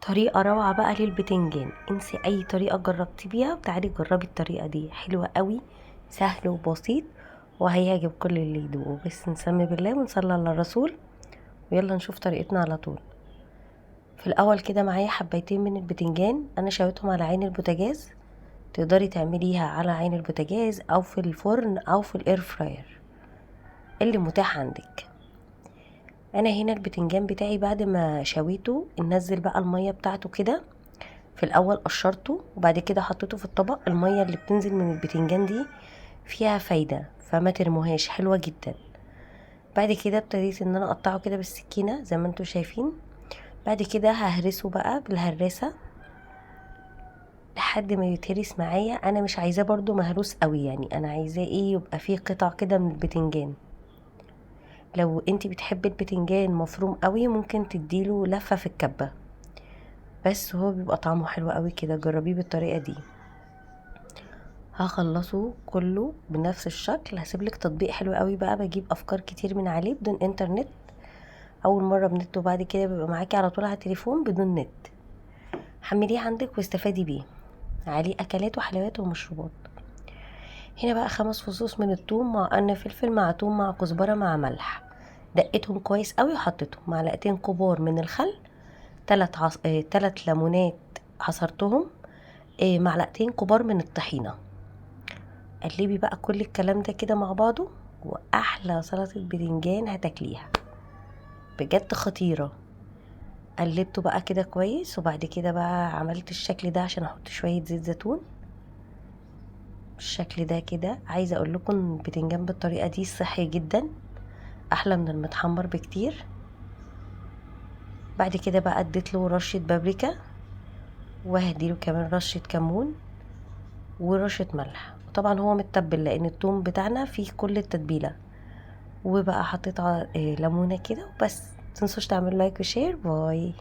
طريقة روعة بقى للبتنجان. انسي اي طريقة جربتي بيها وتعالي جربي الطريقة دي، حلوة قوي، سهل وبسيط وهيعجب كل اللي يدوقه. بس نسمي بالله ونصلي على الرسول، ويلا نشوف طريقتنا على طول. في الاول كده معايا حبايتين من البتنجان، انا شويتهم على عين البوتاجاز. تقدري تعمليها على عين البوتاجاز او في الفرن او في ال air fryer اللي متاح عندك. انا هنا البتنجان بتاعي بعد ما شويته نزل بقى المية بتاعته كده. في الاول قشرته وبعد كده حطيته في الطبق. المية اللي بتنزل من البتنجان دي فيها فايده، فما ترموهاش، حلوة جدا. بعد كده ابتديت ان انا اقطعه كده بالسكينة زي ما انتم شايفين. بعد كده ههرسه بقى بالهراسه لحد ما يتهرس معايا. انا مش عايزاه برضو مهروس قوي، يعني انا عايزاه ايه، يبقى فيه قطع كده من البتنجان. لو انتي بتحبي البتنجان مفروم قوي ممكن تديله لفه في الكبه، بس هو بيبقى طعمه حلو قوي كده. جربيه بالطريقة دي. هخلصه كله بنفس الشكل. هسيبلك تطبيق حلو قوي بقى، بجيب افكار كتير من عليه بدون انترنت. اول مرة بنت وبعد كده بيبقى معاكي على طول على التليفون بدون نت. حمليه عندك واستفادي بيه، عليه اكلات وحلويات ومشروبات. هنا بقى 5 فصوص من الثوم مع قرن فلفل مع ثوم مع كزبره مع ملح، دقيتهم كويس قوي وحطيتهم. معلقتين كبار من الخل، 3 ليمونات عصرتهم، معلقتين كبار من الطحينه. قلبي بقى كل الكلام ده كده مع بعضه، واحلى سلطة بتنجان هتاكليها بجد، خطيرة. قلبته بقى كده كويس، وبعد كده بقى عملت الشكل ده عشان احط شوية زيت زيتون بالشكل ده كده. عايزه اقول لكم البتنجان بالطريقة دي صحي جدا، احلى من المتحمر بكتير. بعد كده بقى اديت له رشه بابريكا، وهديله كمان رشه كمون ورشه ملح. وطبعا هو متبل لان التوم بتاعنا فيه كل التتبيله. وبقى حطيت ليمونه كده وبس. متنسوش تعملوا like و share. bye.